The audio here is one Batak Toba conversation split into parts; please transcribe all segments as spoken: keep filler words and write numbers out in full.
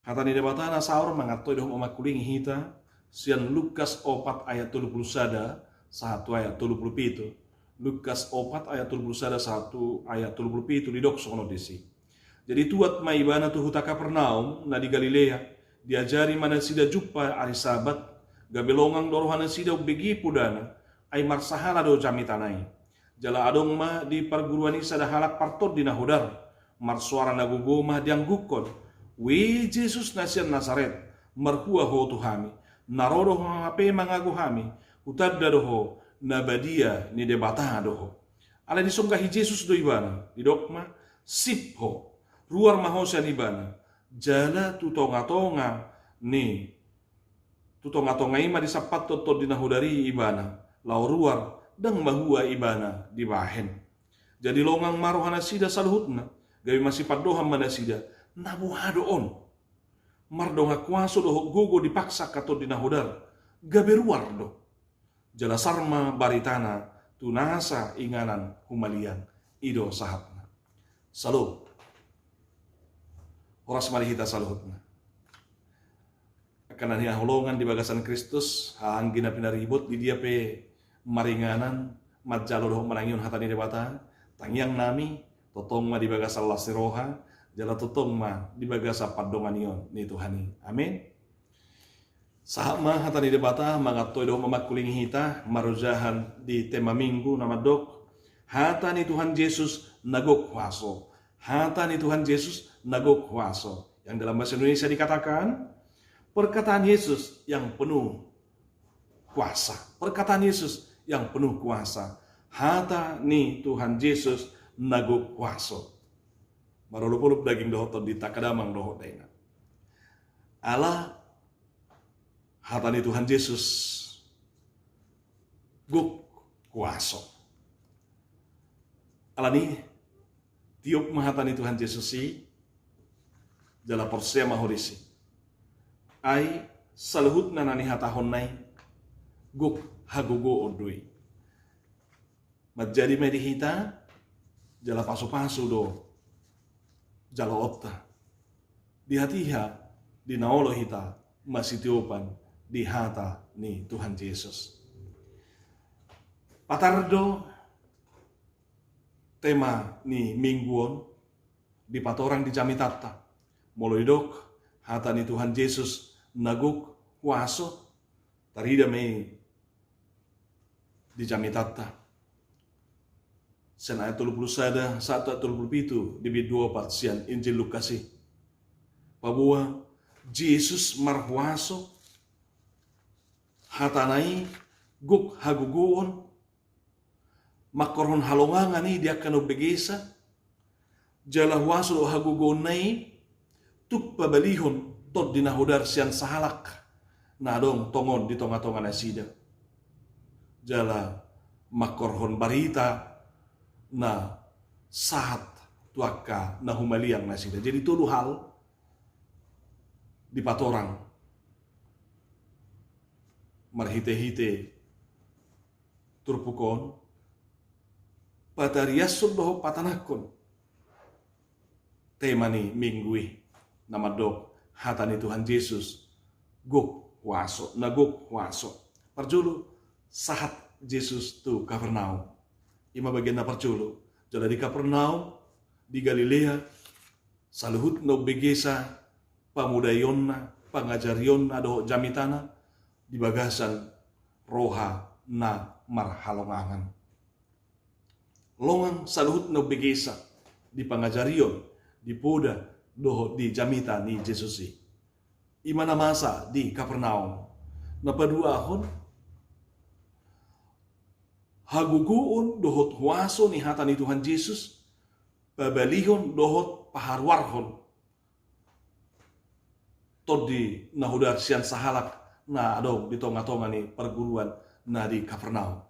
Hata ni Debata na saor mangantoi dohot mamangkulingi hita sian Lukas opat ayat tolu pulu sada sahat tu ayat tolu pulu pitu. Lukas opat ayat tolu pulu sada sahat tu ayat tolu pulu pitu, didok songon on disi. Jadi tuat ma ibana tu huta Kapernaum na di Galilea, diajari ma nasida jumpa ari Sabat, gabe longang do roha nasida umbege podana, ai marsahala do jamitana i. Jala adong ma di parguruan i sada halak partondi na hodar, marsoara na gogo ma diangguhon: We Jesus na sian Nasaret, marhua ho tu hami, na ro do ho hape mangago hami, hutanda do ho na badia ni Debata do ho. Alai disonggahi Jesus do ibana, didok ma: Sip ho, ruar ma ho sian ibana. Jala tu tongatonga ni, tu tongatonga i ma disampathon tondi na hodar i ibana, laho ruar, ndang mahua ibana dibahen. Jadi longang ma roha nasida saluhutna, gabe masipandohan ma nasida: Na boha do on? Mardongan kuaso dohot gogo dipaksa angka tondi na hodar, gabe ruar do. Jala sar ma baritana tu nasa inganan humaliang. I do sahatna. Syalom. Horas ma di hita saluhutna. Angka na hinaholongan di bagasan Kristus, haha anggi na pinaribot, di dia pe maringanan, manjalo dohot manangihon hata ni Debata, tangiang nami, tongtong ma di bagasan las ni roha, jala tongtong ma di bagasan pandonganion ni Tuhan i. Amin. Sahat ma hata ni Debata mangantoi dohot mamangkulingi hita, marojahan di tema Minggu na mandok: Hata ni Tuhan Jesus na gok huaso. Hata ni Tuhan Jesus na gok huaso. Yang dalam bahasa Indonesia dikatakan, perkataan Yesus yang penuh kuasa. Perkataan Yesus yang penuh kuasa. Hata ni Tuhan Jesus na gok huaso. Marolopolop daging dohot tondi, angka damang dohot dainang. Ala hata ni Tuhan Jesus gok huaso. Alani, tiop ma hata ni Tuhan Jesus i, jala porsea ma ho disi. Ai saluhutna na nihatahonna i gok hagogoon do i. Manjadi ma i di hita jala pasupasu do jaloonta. Di hatiha di na olo hita masitiopan di hata ni Tuhan Jesus. Patar do tema ni Minggu on dipatorang di jamitanta. Molo didok hata ni Tuhan Jesus na gok huaso, tarida ma i di jamitanta. Sian ayat tolu pulu sada sahat tu ayat tolu pulu pitu di bindu opat sian Injil Lukas i. Paboa Jesus marhuaso, hatana i gok hagogoon, mangkorhon halongangan i di angka na umbegesa, jala huaso dohot hagogoonna i tuk pabalihon tondi na hodar sian sahalak na adong tongon di tongatonga nasida. Jala mangkorhon barita na sahat tu angka na humaliang nasida. Jadi tolu hal dipatorang marhitehite turpuk on, patariashon dohot patanangkon tema ni Minggu i, na mandok hata ni Tuhan Jesus gok huaso, na gok huaso. Parjolo, sahat Jesus tu Kapernaum. I ma bagian na parjolo. Jala di Kapernaum, di Galilea, saluhut na umbegesa pamodaionna, pangajarionna dohot jamitana di bagasan roha na marhalongangan. Longang saluhut na umbegesa di pangajarion, di poda dohot di jamita ni Jesus i. I ma na masa di Kapernaum. Na paduahon, hagogoon dohot huaso ni hata ni Tuhan Jesus pabalihon dohot paharuarhon tondi na hodar sian sahalak na adong di tongatonga ni parguruan na di Kapernaum.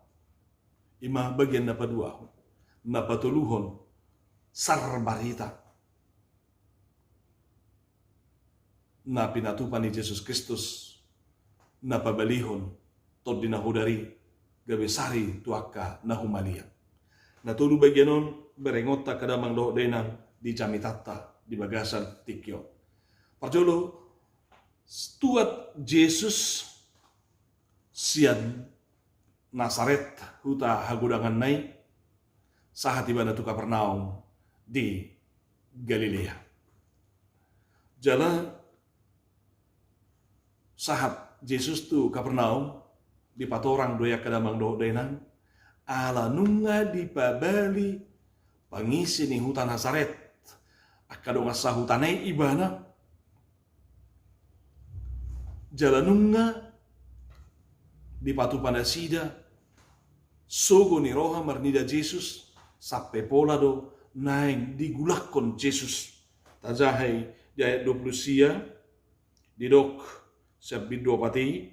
I ma bagian na paduahon. Na patoluhon, sar barita na pinatupa ni Jesus Kristus na pabalihon tondi na hodar i gabe sari tu angka na humaliang. Na tolu bagian on berengonta angka damang dohot dainang di jamitanta di bagasan tingki on. Parjolo, Tuat Jesus sian Nasaret, huta hagodanganna i, sahat ibana tu Kapernaum di Galilea. Jala sahat Jesus tu Kapernaum, dipatorang do i angka damang dohot dainang, ala nunga dipabali pangisi ni huta Nasaret, angka dongan sahutana i ibana. Jala nunga dipatupa nasida sogo ni roha marnida Jesus, sampe pola do naeng digulakkon Jesus. Tajaha i di ayat dua pulu sia, didok sian bindu opat i,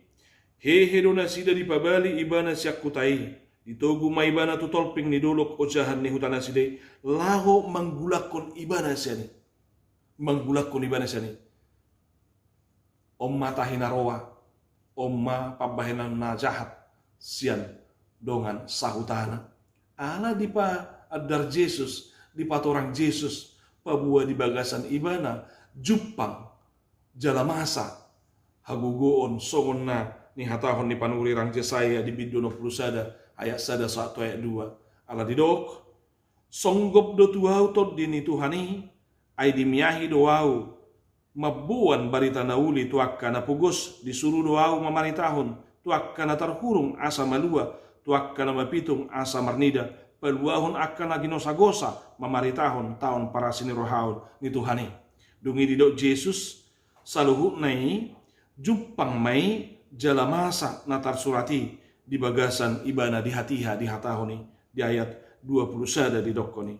hehe do nasida dipabali ibana sian huta i, ditogu ma ibana tu tolping ni dolok ojahan ni huta nasida i, laho manggulakkon ibana sian i. Manggulakkon ibana sian i. On ma tahi na roa, on ma pambahenan na jahat sian dongan sahutana. Ala dipaandar Jesus, dipatorang Jesus, paboa di bagasan ibana jumpang jala masa hagogoon, songon na nihatahon ni panurirang Jesaya di bindu onom pulu sada ayat sada sahat tu ayat dua. Ala didok, songgop do tu ahu tondi ni Tuhan i, ai dimiahi do ahu mamboan barita na uli tu angka na pogos, disuru do ahu mamaritahon tu angka na tarhurung asa malua, tu angka na mapitung asa marnida, paluahon angka na ginosagosa, mamaritahon taon parasinirohaon ni Tuhan i. Dung i didok Jesus, saluhutna i jumpang ma i jala masa na tarsurat i di bagasan ibana di hatiha dihatahon i di ayat dua pulu sada didokkon i.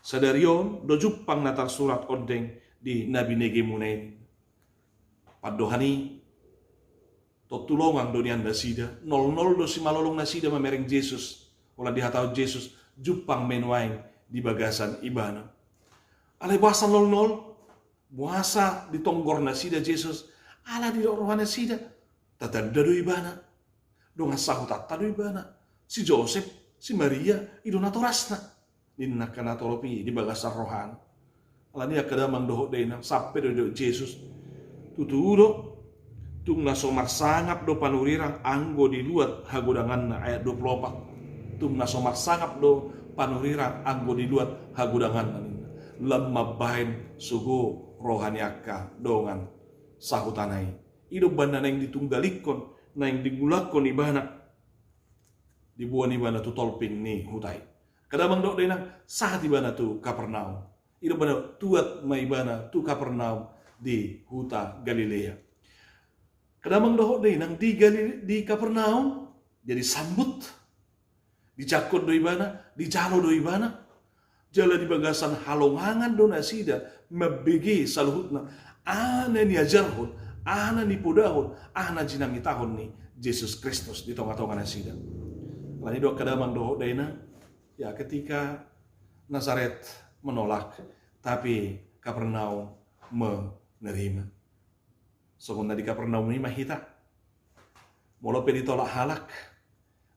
Sadari on do jumpang na tarsurat ondeng di na binegemuna i. Pandohan i, tontu longang do nian nasida, nolnol do simalolong nasida mamereng Jesus, holan dihatahon Jesus, jumpang ma i nuaeng di bagasan ibana. Alai boasa nolnol, boasa ditonggor nasida Jesus, ala didok roha nasida, tatanda do ibana. Dongan sahutanta do ibana, si Josep, si Maria, i do natorasna. Ninna angka na torop i di bagasan rohana. Alani i angka damang dohot dainang, sampe do didok Jesus. Tutu do, tung na so marsangap do panurirang anggo diluat hagodanganna, ayat dua pulu opat. Tung na so marsangap do panurirang anggo diluat hagodanganna ninna. Lam mambahen sogo roha ni angka dongan sahutana i. I do umbahen na naeng ditunggalikkon, naeng digulakkon ibana, diboan ibana tu tolping ni huta i. Angka damang dohot dainang, sahat ibana tu Kapernaum. I do umbahen tuat ma ibana tu Kapernaum di huta Galilea. Angka damang dohot dainang, di Galile-, di Kapernaum, jadi sambut. Dijangkon do ibana, dijalo do ibana. Jala di bagasan halongangan do nasida mambege saluhutna aha na niajarhon, aha na nipodahon, aha na jinangiahon ni Jesus Kristus di tongatonga nasida. Alani i do angka damang dohot dainang, ya, ketika Nazaret menolak, tapi Kapernaum menerima. Songon na di Kapernaum i ma hita. Molo pe ditolak halak,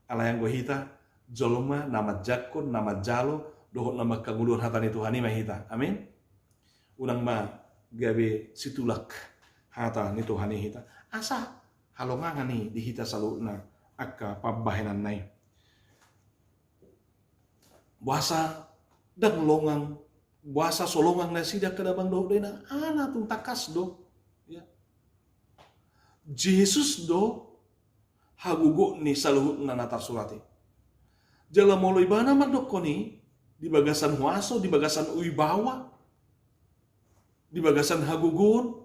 alai anggo hita jolma na manjangkon, na manjalo, dohot na mangkangoluhon hata ni Tuhan i ma hita. Amin. Unang ma gabe situlak hata ni Tuhan i hita. Asa halongangan i di hita saluhutna angka pambahenanna i. Boasa ndang longang, boasa so longang nasida angka damang dohot dainang, ala tung tangkas do. Ya. Jesus do hagogoon ni saluhutna na tarsurat i. Jala molo ibana mandokkon i, di bagasan huaso, di bagasan wibawa, di bagasan hagogoon,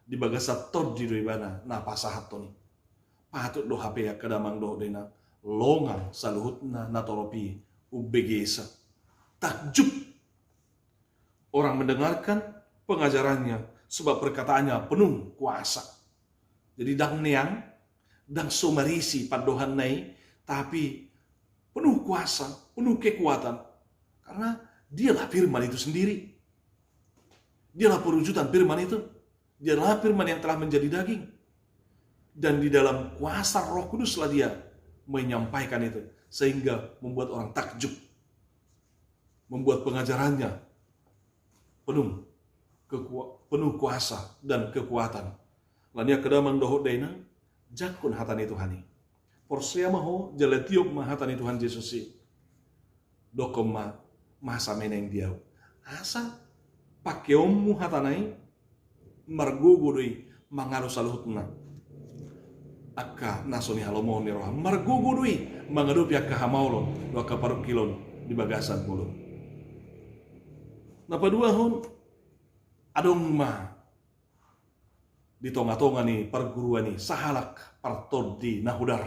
di bagasan tondi do ibana na pasahathon i. Patut do hape angka damang dohot dainang longang saluhutna na torop i umbegesa. Takjub orang mendengarkan pengajarannya, sebab perkataannya penuh kuasa. Jadi ndang neang, ndang so marisi pandohanna i, tapi penuh kuasa, penuh kekuatan. Karena dialah firman itu sendiri. Dialah perwujudan firman itu. Dialah firman yang telah menjadi daging. Dan di dalam kuasa Roh Kuduslah dia menyampaikan itu, sehingga membuat orang takjub. Membuat pengajarannya penuh kekua-, penuh kuasa dan kekuatan. Alani i angka damang dohot dainang, jangkon hata ni Tuhan i. Porsea ma ho jala tiop ma hata ni Tuhan Jesus i. Dokkon ma, masa ma i naeng di ahu. Asa pangkeonmu hatana i, margogo do i mangalo saluhutna angka na so nihalomohon ni roham. Margogo do i mangadopi angka hamaolon dohot angka parungkilon di bagasan ngolum. Na paduahon, adong ma di tongatonga ni parguruan i sahalak partondi na hudar.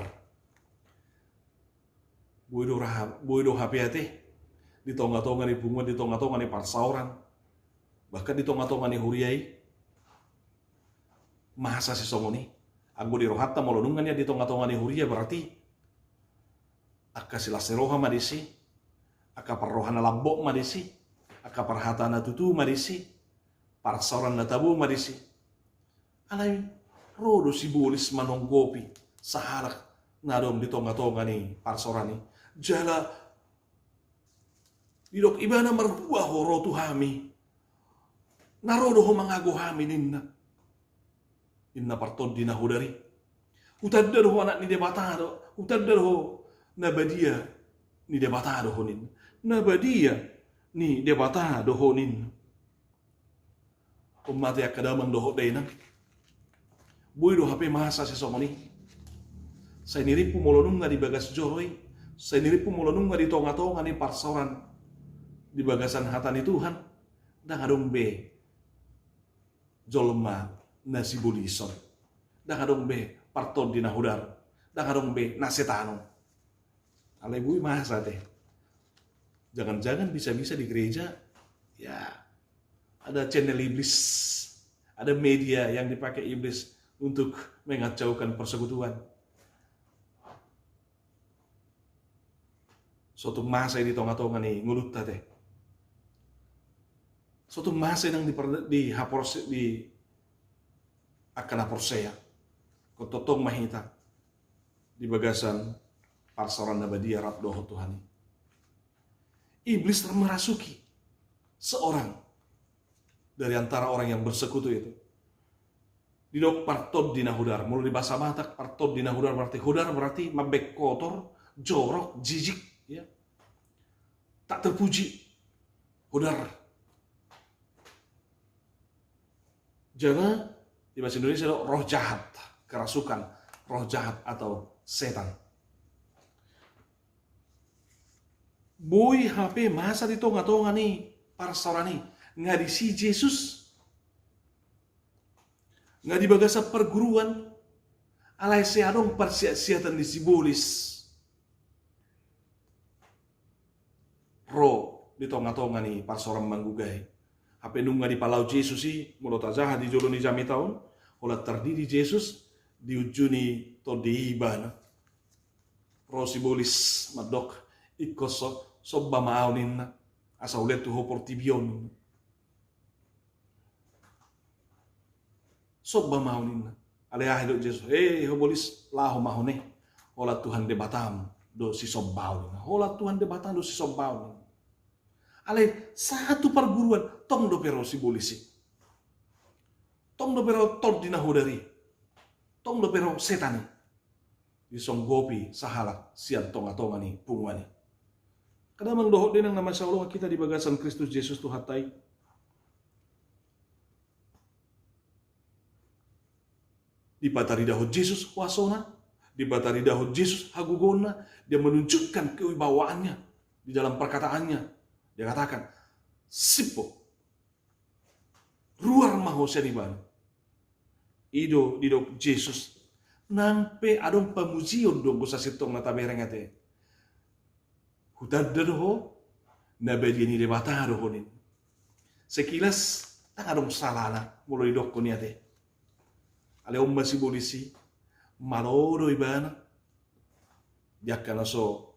Boi do ra-, boi do hape ate di tongatonga ni punguan, di tongatonga ni parsaoran, bahkan di tongatonga ni huria i, masa sisongon i. Anggo di rohanta molo nunga nian di tongatonga ni huria, berarti angka silas ni roha ma disi, angka parroha na lambok ma disi, angka parhata na tutu ma disi, parsaoran na tabo ma disi. Alai ro do sibolis manonggopi sahalak na adong di tongatonga ni parsaoran i. Jala didok ibana, marhua ho ro tu hami, na ro do ho mangago hami ninna. Ninna partondi na hudar i. Hutanda do ho anak ni Debata do, hutanda do ho na badia ni Debata do ho ninna. Na badia ni Debata do ho ninna. On ma ate angka damang dohot dainang. Boi do hape masa sisongon i. Sai nirimpu molo nunga di bagas joro i, sai nirimpu molo nunga di tongatonga ni parsaoran di bagasan hata ni Tuhan, ndang adong be jolma na sibolison. Ndang adong be partondi na hudar. Ndang adong be na setanon. Alai boi masa ate. Jangan-jangan bisa-bisa di gereja, ya, ada channel iblis, ada media yang dipakai iblis untuk mengacaukan persekutuan. So tung masa i di tongatonga ni ngolunta ate. So tung masa i nang di per-, di haporse-, di angka na porsea. Ingkon tongtong ma hita di bagasan parsaoran na badia rap dohot Tuhan i. Iblis merasuki seorang dari antara orang yang bersekutu itu. Didok partondi na hudar. Molo di bahasa Batak, partondi na hudar berarti, hudar berarti mambaen kotor, jorok, jijik, ya. Tak terpuji. Hudar. Jala di bahasa Indonesia do roh jahat, kerasukan, roh jahat atau setan. Boi hape masa di tongatonga ni parsaoran i. Nga disi Jesus, nga di bagasan parguruan, alai sai adong parsiatsiatan ni sibolis ro di tongatonga ni parsaoran manggugai. Hape nunga dipalao Jesus i, molo tajaha di jolo ni jamita on, holan tardidi Jesus di unju ni tondi i ibana. Ro sibolis mandok, ingkon so-, somba ma ahu ninna, asa hulehon tu ho portibi on. Somba ma ahu ninna. Alai aha didok Jesus? Eh, ho bolis, laho ma ho ne. Holan Tuhan Debatam do sisombaon ninna. Holan Tuhan Debatam do sisombaon ninna. Alai sahat tu parguruan, tong dope ro sibolis i. Tong dope ro tondi na hudar i. Tong dope ro setan i. Disonggopi sahalak sian tongatonga ni punguan i. Angka damang dohot dainang na masihaholongan hita di bagasan Kristus Jesus Tuhanta i. Dipataridahon Jesus huasona, dipataridahon Jesus hagogoonna, dia menunjukkan kewibawaannya di dalam perkataannya. Dia katakan, "Sip ho, ruar ma ho sian ibana." I do didok Jesus, nang pe adong pamujion do anggo sasintongna tabereng ate. Hutanda do ho, na badia ni Debata do ho ninna. Sekilas, ndang adong salana molo didokkon i ate. Alai on ma sibolis i, malo do ibana. Di angka na so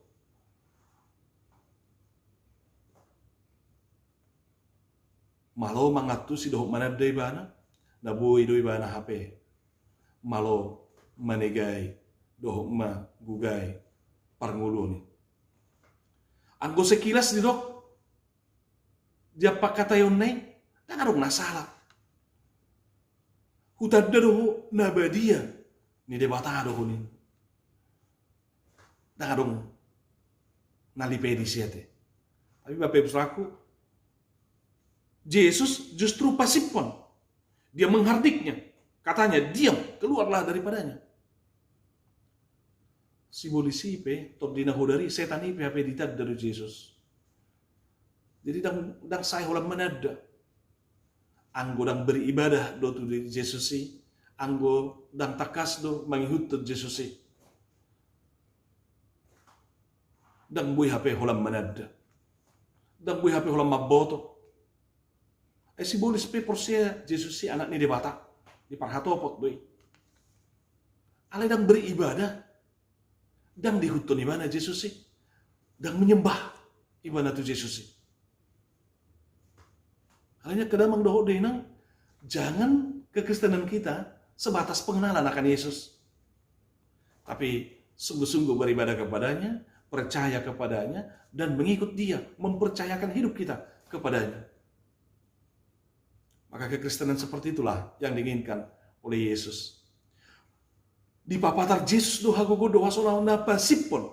malo mangantusi dohot mananda ibana, na boi do ibana hape malo manegai dohot manggugai parngoluon i. Anggo sekilas didok, di angka pangkataionna i, ndang adong na sala. Hutanda do ho na badia ni Debata do ho ninna. Ndang adong na lipedi siate. Tapi Bapak Ibu Saudaraku, Jesus justru pasiphon. Dia menghardiknya. Katanya, "Diam, keluarlah daripadanya." Sibolis i pe, Tondi na Hodari, setan i pe hape ditanda do Jesus. Jadi ndang, ndang sae holan mananda. Anggo ndang beribadah do tu Jesus i, anggo ndang tangkas do mangihuthon Jesus i, ndang boi hape holan mananda. Ndang boi hape holan mamboto. Ai sibolis pe porsea Jesus i anak ni Debata, diparhatopot do i. Alai ndang beribadah, ndang diihuthon ibana Jesus i, ndang menyembah ibana tu Jesus i. Alai angka damang dohot dainang, jangan kekristenan kita sebatas pengenalan akan Yesus. Tapi sungguh-sungguh beribadah kepadanya, percaya kepadanya, dan mengikut Dia, mempercayakan hidup kita kepadanya. Maka kekristenan seperti itulah yang diinginkan oleh Yesus. Dipapatar Jesus do hagogoon dohot hasonangan na pasiphon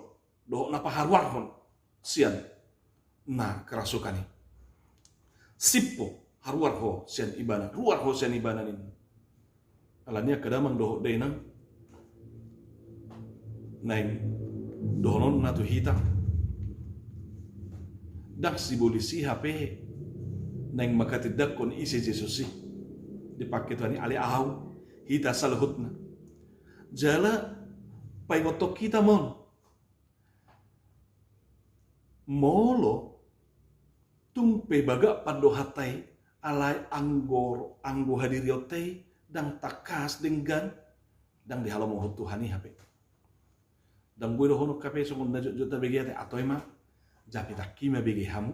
dohot na paharuarhon sian na kerasukan i. Sip ho, haruar ho sian ibana, ruar ho sian ibana ninna. Alani angka damang dohot dainang, naeng dohononna tu hita, ndang sibolis i hape naeng manghatindanghon ise Jesus i. Dipangke Tuhan i, alai ahu, hita saluhutna. Jala paingothon hita ma on. Molo tung pe bagak pandohanta i, alai anggo, anggo hadirionta i ndang tangkas denggan, ndang dihalomohon Tuhan i hape. Ndang boi dohonon hape songon na jotjot tabege ate, atoi ma, japitangki ma bege hamu.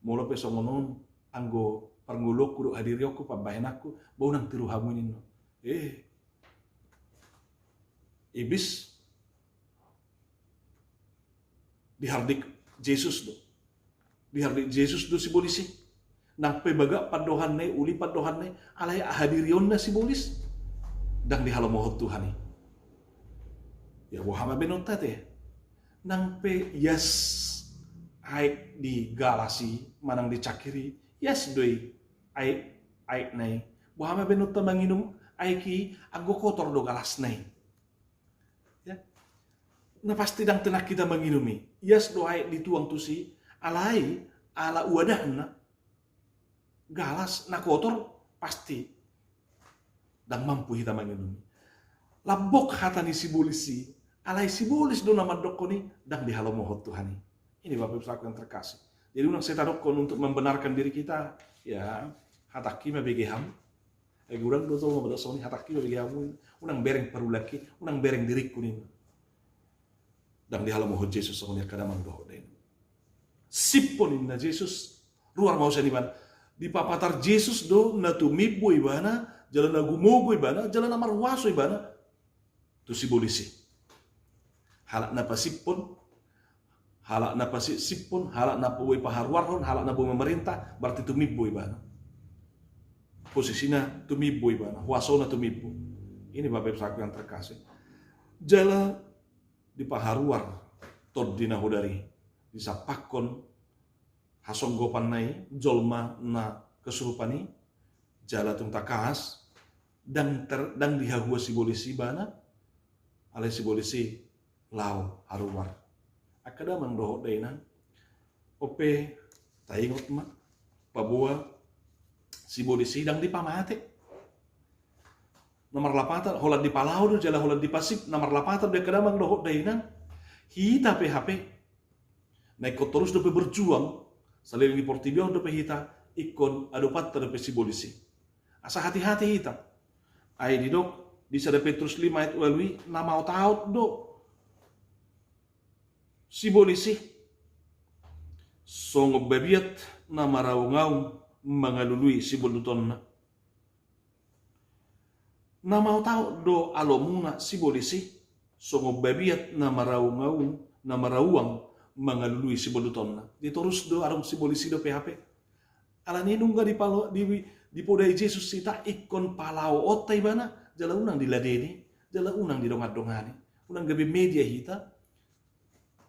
Molo pe songon on, anggo parngoluonku dohot hadirionku, pambahenanku, ba unang tiru hamu ninna. Eh. Ibis. Dihardik Jesus do. Dihardik Jesus do sibolis i. Nang pe bagak pandohanna i, uli pandohanna i, alai hadirionna sibolis, ndang dihalomohon Tuhan i. Ya, boha ma baenonta ate? Nang pe ias aek di galas i manang di cangkir i, ias do i aek, aekna i. Boha ma baenonta manginum aek i anggo kotor do galasna i? Ya. Na pasti ndang tenang hita manginum i. Ias do aek dituang tusi, alai ala wadahna, galas na kotor, pasti ndang mampu hita manginum i. Lambok hata ni sibolis i, alai sibolis do na mandokkon i, ndang dihalomohon Tuhan i. Ini Bapak Ibu Saudaraku yang terkasih. Jadi unang sai tadokkon untuk membenarkan diri kita, ya, hatangki ma bege hamu. Ai godang do tong mambodari songon i, hatangki ma bege hamu, unang bereng parulangki, unang bereng diringku ninna. Ndang dihalomohon Jesus songon i angka damang dohot dainang. Sip ho ninna Jesus, ruar ma ho sian ibana. Dipapatar Jesus do na tumimbo ibana, jala na gumogo ibana, jala na marhuaso ibana tu sibolis i. Halak na pasiphon, halak na pasipsiphon, halak na boi paharuarhon, halak na boi mamarenta, berarti tumimbo ibana. Posisina tumimbo ibana, huasona tumimbo. Ini Bapak Ibu Saudaraku yang terkasih. Jala dipaharuar Tondi na Hodari, disampakhon hasonggopanna i, jolma na kesurupan i, jala tung tangkas, ndang ter-, ndang dihahua sibolis i ibana, alai sibolis i laho haruar. Angka damang dohot dainang, on pe taingot ma, paboa sibolis i ndang dipamate. Na marlapatan, holan dipalaho do, jala holan dipasip, na marlapatan do angka damang dohot dainang, hita pe hape. Na ingkon torus dope berjuang, saleleng di portibi on dope hita, ingkon adopanta dope sibolis i. Asa hati-hati hita. Ai didok di sada Petrus lima ayat ualu i, na maotaot do sibolis i songon babiat na maraungaung mangalului siboldutonna. Na maotaot do alomuna sibolis i, songon babiat na maraungaung, na marauang mangalului siboldutonna. Jadi torus do adong sibolis i dope hape. Alani nunga dipalo-, di-, dipodai Jesus hita ingkon palaoonta ibana, jala unang diladeni, jala unang didongan-dongani. Unang gabe media hita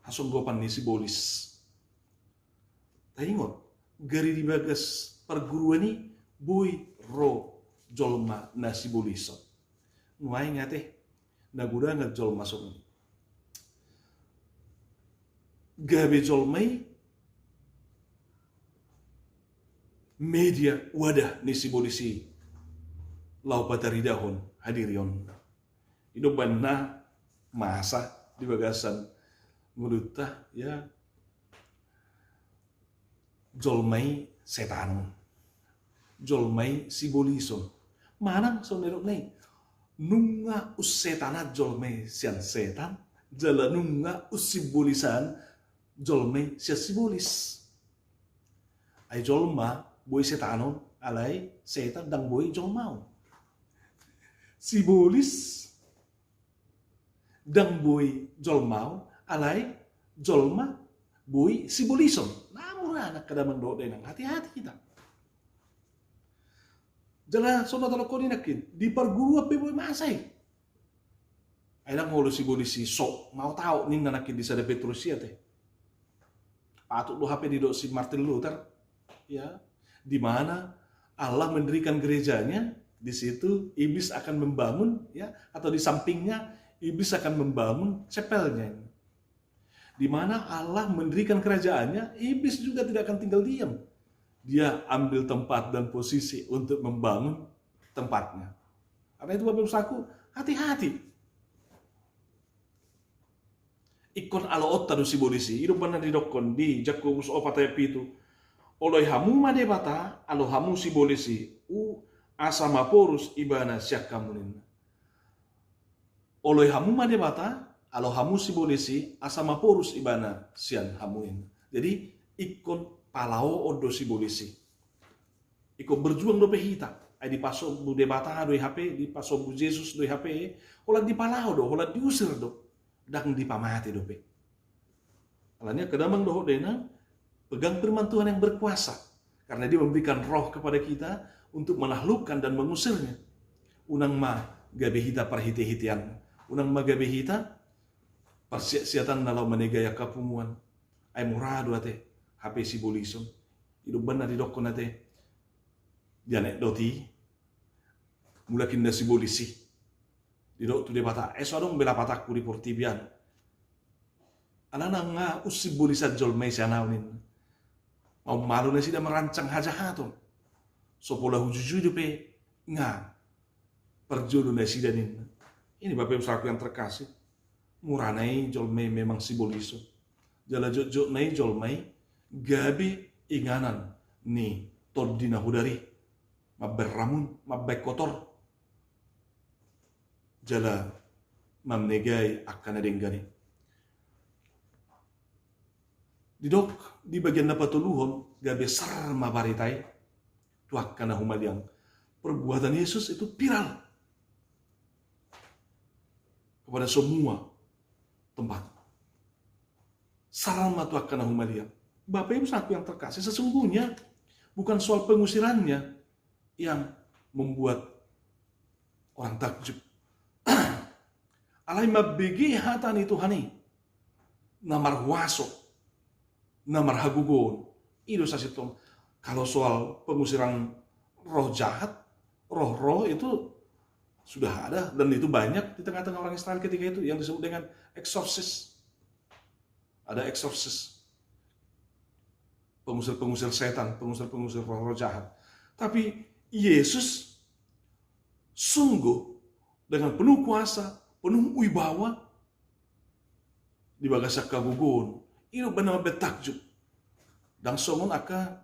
hasonggopan ni sibolis. Taingot, gari di bagas parguruan i boi ro jolma na sibolison. Nuaeng ate, na godang jolma songon i. Gabe jolma i media, wadah ni sibolis i laho pataridahon hadirion. I do umbahen na masa di bagasan ngolunta, ya, jolma i setanon, jolma i sibolison. Manang songon na nidokna i, nunga unsetanan jolma i sian setan, jala nunga unsibolisan jolma i sian sibolis. Ai jolma boi setanon, alai setan ndang boi jolmaon. Sibolis ndang boi jolmaon, alai jolma boi sibolison. Na mura na angka damang dohot dainang, hati-hati hita. Jala songon na tadokhon i nangkin, di parguruan pe boi masa i. Ai ndang olo sibolis i so maotaot ninna nangkin di sada Petrus i ate. Patut do hape didok si Martin Luther, ya, di mana Allah mendirikan gerejanya, di situ iblis akan membangun, ya, atau di sampingnya iblis akan membangun chapelnya. Di mana Allah mendirikan kerajaannya, iblis juga tidak akan tinggal diam. Dia ambil tempat dan posisi untuk membangun tempatnya. Karena itu, Bapak Ibu Saudaraku, hati-hati. Ingkon aloonta do sibolis i, i do umbahen na didokhon di Jakobus opat ayat pitu. Oloi hamu ma Debata, alo hamu sibolis i, u, asa maporus ibana sian hamu ninna. Oloi hamu ma Debata, alo hamu sibolis i, asa maporus ibana sian hamu ninna. Jadi, ingkon palaoon do sibolis i. Ingkon berjuang dope hita. Ai dipasombu Debata do i hape, dipasombu Jesus do i hape, holan dipalao do, holan diusir do. Ndang dipamate dope. Alani i angka damang dohot dainang, pegang firman Tuhan yang berkuasa. Karena Dia memberikan Roh kepada kita untuk menaklukkan dan mengusirnya. Unang ma gabe hita parhite-hitean. Unang ma gabe hita parsiat-siatan na laho manegai angka punguan. Ai mura do ate hape sibolison. I do umbahen na didokhon ate di anekdot i, mulak ninna sibolis i. Didok tu Debata, ai so adong be lapatangku di portibi an. Alana nga unsibolisan jolma i sian ahu ninna. Maumalo nasida merancang hajahaton. So pola hujujui dope nga parjolo nasida ninna. Ini Bapak Ibu Saudaraku yang terkasih. Murana i jolma i memang sibolison. Jala jotjotna i jolma i gabe inganan ni Tondi na Hodar i. Mambaen ramun, mambaen kotor. Jala mamnegai angka na denggan i. Didok di bagian na patoluhon, gabe sar ma barita i tu angka na humaliang. Perbuatan Yesus itu viral kepada semua tempat. Sar ma tu angka na humaliang. Bapak Ibu Saudaraku yang terkasih, sesungguhnya bukan soal pengusirannya yang membuat orang takjub. Alai mambege hata ni Tuhan i na marhuaso, na marhagogoon. I do sasintongna. Kalau soal pengusiran roh jahat, roh-roh itu sudah ada dan itu banyak di tengah-tengah orang Israel ketika itu yang disebut dengan eksorsis. Ada eksorsis. Pengusir-pengusir setan, pengusir-pengusir roh-roh jahat. Tapi Yesus sungguh dengan penuh kuasa, penuh wibawa, di bagasan hagogoon. I do umbahen na mambaen takjub. Ndang songon angka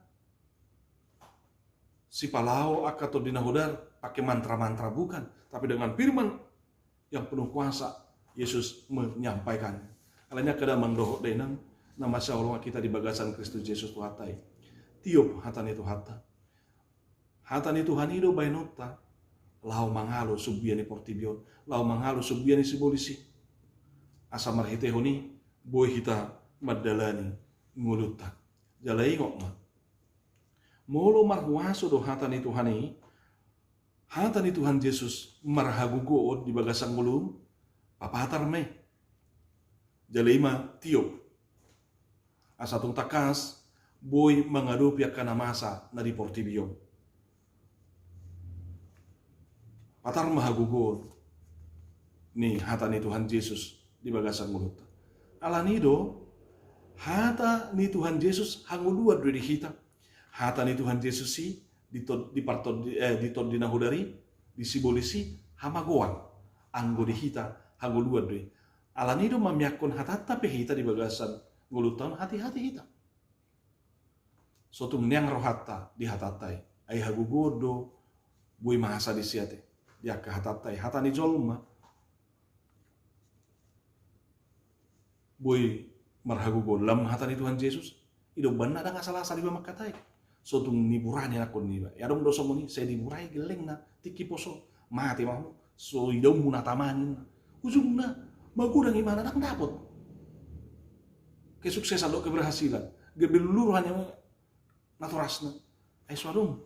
sipalao angka Tondi na Hodar pakai mantra-mantra, bukan. Tapi dengan firman yang penuh kuasa, Yesus menyampaikannya. Alani i angka damang dohot dainang na masihaholongan hita di bagasan Kristus Jesus Tuhanta i. Tiop hata ni Tuhanta. Hata ni Tuhan i do baenonta laho mangalo sumbia ni portibi on, laho mangalo sumbia ni sibolis i. Asa marhitehon i boi hita mandalani ngolunta. Jala ingot ma, Molo marhuaso do hata ni Tuhan i, hata ni Tuhan Jesus marhagogoon di bagasan ngolum, papatar ma i. Jala i ma tiop. Asa tung tangkas boi mangadopi angka na masa na di portibi on. Patar ma hagogoon ni hata ni Tuhan Jesus di bagasan ngolunta. Alani do, hata ni Tuhan Jesus hangoluan do di hita. Hata ni Tuhan Jesus i di tod-, di partondi, eh, di tondi na hodari, di sibolis i hamagoan. Anggo di hita hangoluan do i. Alani do mamiangkon hatanta pe hita di bagasan ngolunta on hati-hati hita. So tung neang rohanta di hatanta i, ai hagogoon do boi masa di siate di angka hatanta i, hata ni jolma. Boi marhagogoon lam hata ni Tuhan Jesus. I do umbahen na dang asal-asal iba mangkatai. So tung niburai ni anakkon niba. Ia adong do songon i, sai diburai gellengna, tingki poso, mate ma ho, so idaonmu na tama ninna. Ujungna magodang imana, dang dapot kesuksesan dohot keberhasilan. Gabe lulu rohana natorasna. Ai so adong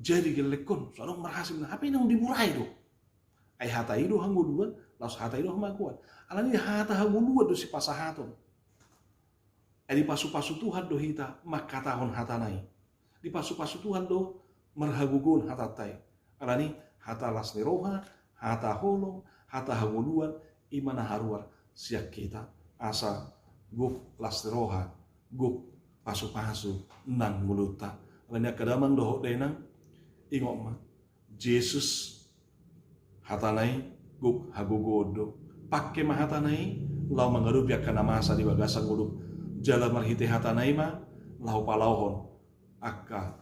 jadi gellengkon, so adong marhasil na, hape naung diburai do. Ai hata i do hangoluan, laos hata i do hamagoan. Alani hata hangoluan do sipasahaton. Ai dipasu-pasu Tuhan do hita mangkatahon hatana i. Dipasu-pasu Tuhan do marhagogoon hatanta i. Alani hata las ni roha, hata holong, hata hangoluan, i ma na haruar sian hita. Asa gok las ni roha, gok pasu-pasu nang ngolunta. Alani angka damang dohot dainang, ingot ma, Jesus hatana i gok hagogoon do. Pangke ma hatana i laho mangadopi angka na masa di bagasan ngolum. Jala marhite hatana i ma laho palaohon angka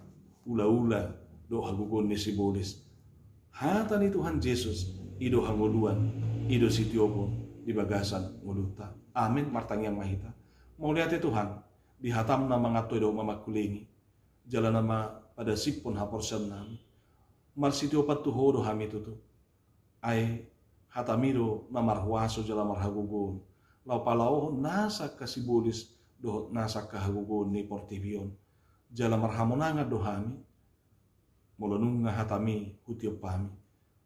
ula-ula dohot hagogoon ni sibolis. Hata ni Tuhan Jesus i do hangoluan, i do sitiopon di bagasan ngolunta. Amen. Martangiang ma hita. Mauliate Tuhan, di hatam na mangantoi dohot mamangkulingi, jala na mampadasiphon haporseaonnami. Marsitiopan tu Ho do hami tutu. Ai hatami do na marhuaso jala marhagogoon laho palaohon nasa angka sibolis dohot nasa angka hagogoon ni portibi on. Jala marhamonangan do hami molo nunga hatami hutiop hami.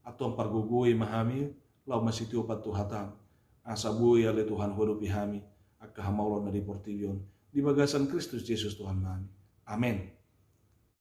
Antong pargogoi ma hami laho marsitiopan tu hatam, asa boi ale Tuhan huadopi hami angka hamaolon na di portibi on, di bagasan Kristus Jesus Tuhannami. Amen.